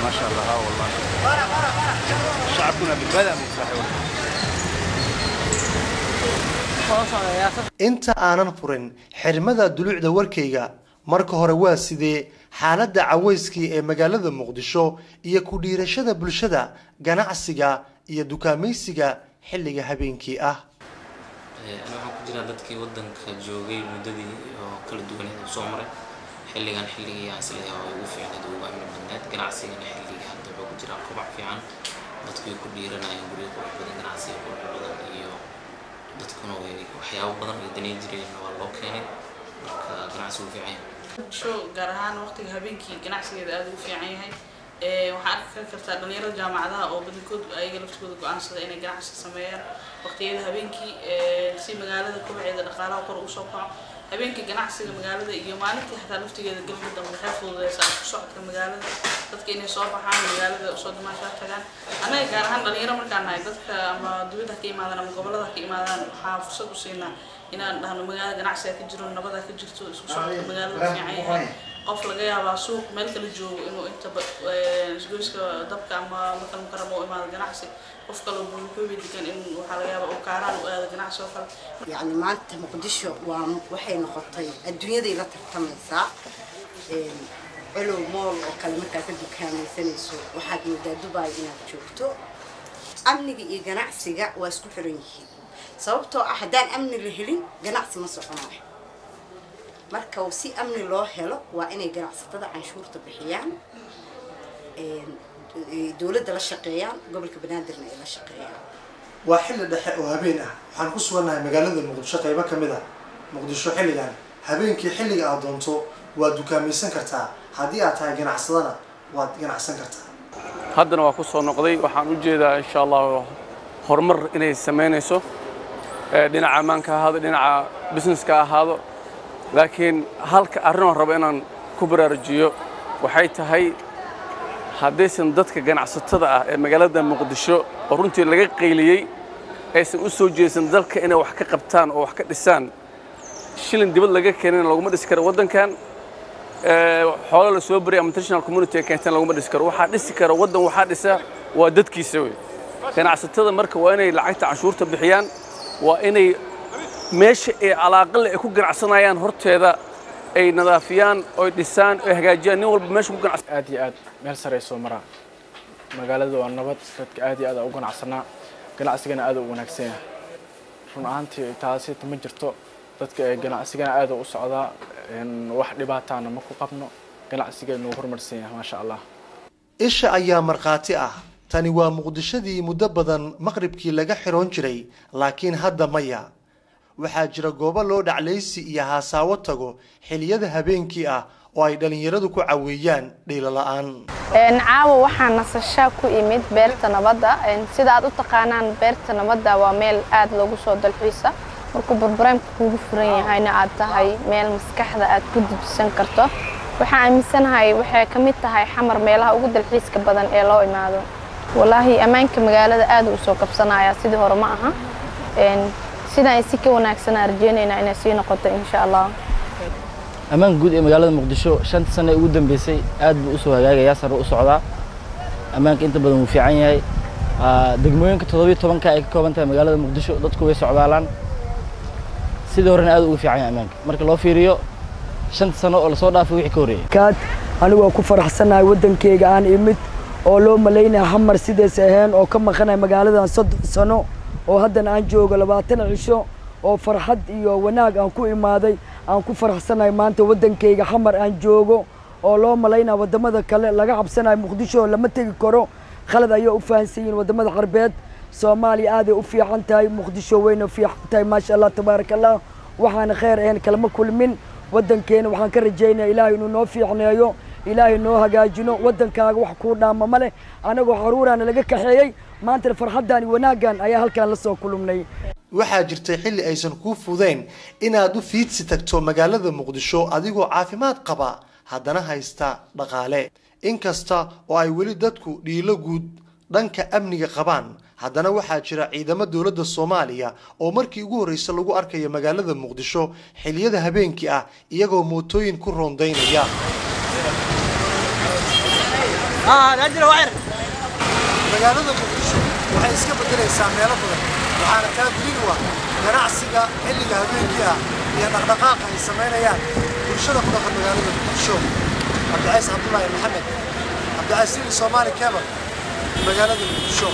ما شاء الله. ها والله شعبنا بالبلد مصاحب. Inta aanan furin xirmada dulucda warkayga, marka hore waa sidee xaaladda cawayskii ee magaalada Muqdisho iyo ku dhiirashada bulshada ganacsiga iyo dukaamaysiga xilliga habeenkii ah? Ana waxaan ku jiraa dadkii waddanka joogay muddadii oo kala duwaneed oo soo maray. Xilligan xilligii aan isleeyahay waa ugu fiicneed, ugu amni badneed. Ganacsigana xilligii hadda wuxuu ku jiraa kobac fiican, dadku way ku dhiiranayaan guryo qurux badan, ganacsiga qurux badan, iyo dadkuna way waxyaabo badan ay daneyn jireen waa loo keenay. Marka ganacsigu fiican yahay. Muqdisho gaar ahaan waqtiga habeenkii ganacsigeeda aada ugu fiican yahay. Waxaa arki kartaa dhalinyarada jaamacadaha oo badankood ayaga laftigooda go-aansada inay ganacsi sameeyaan waqtiyada habeenkii, si magaalada kobaceeda dhaqaalaha kor ugu soo kaco. Habeenkii ganacsiga magaalada iyo maalintii xataa laftigeeda galka dambe waxay fududeysaa isku socodka magaalada, dadka inay soo baxaan, magaalada usoo dimaashaa tagaan. Annaga gaar ahaan dhalinyaro markaan nahay, dadka ama dibadda ka imaadaan ama gobolada ka imaadaan, waxaa fursad u siinaa inaan dhahno magaalada ganacsiga ka jiro, nabada ka jirto, isku socodka magaalada fiican yahay. Qof laga yaabaa suuq meel kala joogo inuu inta isgoyska dabka ama Makal Mukarama u imaado ganacsi, qof kaloo Buulxuubi degan in waxaa laga yaabaa uu Kaaraan u aado ganacsi oo kale. Yacni maanta Muqdisho waa waxay noqotay adduunyaday la tartamaysaa. Colow Mall oo kale markaad ka dukaamaysanayso waxaad moodaa Dubai inaad joogto. Amniga iyo ganacsiga waa isku xiran yihiin, sababtoo ah haddaan amni la helin ganacsi ma soconayo. Marka si amni loo helo waa inay ganacsatada canshuurta bixiyaan, dowladda la shaqeeyaan, gobolka Banaadirna ay la shaqeeyaan. Waa xilli dhexe oo habeen ah, waxaan ku sugannahay magaalada Muqdisho, qaybo ka mid ah Muqdisho. Xilligan habeenkii xilliga aad doonto waad dukaamaysan kartaa, haddii aad tahay ganacsadana waad ganacsan kartaa. Haddana waa ku soo noqday, waxaan u jeedaa insha Allah horumar inay samaynayso, dhinaca ammaanka ha ahaado, dhinaca businesska ha ahaado. Laakiin halka arrin oon rabo inaan ku baraarujiyo waxay tahay, haddaysan dadka ganacsatada ah ee magaalada Muqdisho oo runtii laga qayliyey aysan u soo jeesan dalka inay wax ka qabtaan oo wax ka dhisaan, shilin dibad laga keenana laguma dhisi karo waddankan, xoolo la soo bariyay ama international community ay keenteen laguma dhisi karo. Waxaa dhisi kara waddan, waxaa dhisa waa dadkiisa wey. Ganacsatada marka waa inay lacagta canshuurta bixiyaan, waa inay meesha ay calaaqale ay ku ganacsanayaan horteeda ay nadaafiyaan oy dhisaan oy hagaajiyaan, nin walba meesha ku ganacsan. Aad iyo aad meel sare soo maraa magaalada, waa nabad, dadka aad iyo aad u ganacsanaa, ganacsigana aad u wanaagsan yahay. Run ahaantii taasi ma jirto, dadka ganacsigana aad u socdaa, wax dhibaataana ma ku qabno, ganacsigeenu horumarsan yahay, maasha Allah. Isha ayaa markhaati ah, tani waa Muqdishadii muddo badan maqribkii laga xiroon jiray, laakiin hadda maya. Waxaa jira goobo loo dhaclaysi iyo haasaawo tago xilliyada habeenkii ah oo ay dhallinyaradu ku caweeyaan dhiilo la-aan. Caawa waxaa nasasho ku imid Beerta Nabadda. Sida aad u taqaanaan, Beerta Nabadda waa meel aad loogu soo dalxiisa. Markuu burbureemka kugu furan yahayna aad tahay meel maskaxda aad ku dejisan karto. Waxaan aaminsanahay waxay ka mid tahay Xamar meelaha ugu dalxiiska badan ee loo imaado. Walaahi ammaanka magaalada aad u soo kabsanaya, sidii hore ma aha. Sidaan si ka wanaagsan aan rajeynaynaa inay sii noqoto insha Allah. Ammaanka guud ee magaalada Muqdisho 5-ta sano ee ugu dambeysay aad buu usoo hagaagayaa, sare u socdaa. Ammaanka inta badan wuu fiican yahay. Degmooyinka 17-ka ay ka kooban tahay magaalada Muqdisho dadku way socdaalaan, sidii horena aad ugu fiican yahay ammaanka marka loo fiiriyo 5-ta sano oo lasoo dhaafay wixii ka horreeyay. Kaad anigu waa ku faraxsanahay waddankeyga aan imid oo loo malaynaya Xamar sidays ahayn oo ka maqanay magaaladan 30 sano, oo haddana aan joogo 20 cisho oo farxad iyo wanaag aan ku imaaday. Aan ku faraxsanahay maanta waddankeyga Xamar aan joogo oo loo malaynaya waddamada kale laga cabsanayo Muqdisho lama tegi karo. Khalad ayay u fahansan yihiin waddamada carbeed. Soomaaliya aaday u fiican tahay, Muqdisho wayna fiican tahay, maasha Allah tabaaraka Allah. Waxaana khayr ahayn kalama kulmin. Waddankeena waxaan ka rajaynaya Ilaahay inuu noo fiicneeyo, Ilaahay noo hagaajino. Waddankaaga wax kuu dhaama ma leh. Anagoo caruuraana laga kaxeeyey, maantana farxaddan iyo wanaaggan ayaa halkaan la soo kulumnay. Waxaa jirtay xilli aysan kuu fudayn inaad u fiidsi tagto magaalada Muqdisho adigoo caafimaad qaba haddana haysta dhaqaale. Inkasta oo ay weli dadku dhiilo guud dhanka amniga qabaan, haddana waxaa jira ciidamo dowladda Soomaaliya oo markii ugu horreysa lagu arkayo magaalada Muqdisho xilliyada habeenkii ah iyagoo mootooyin ku roondaynaya. Magaalada Muqdisho waxay iska beddelaysaa meelo badan, waxaana taa daliil u ah ganacsiga xilliga habeenkii ah iyo dhaqdhaqaaqa ay samaynayaan bulshada ku dhaqan magaalada Muqdisho. Cabdicays Cabdulaahi Maxamed, Cabdicays Sili, Soomaali Cable, magaalada Muqdisho.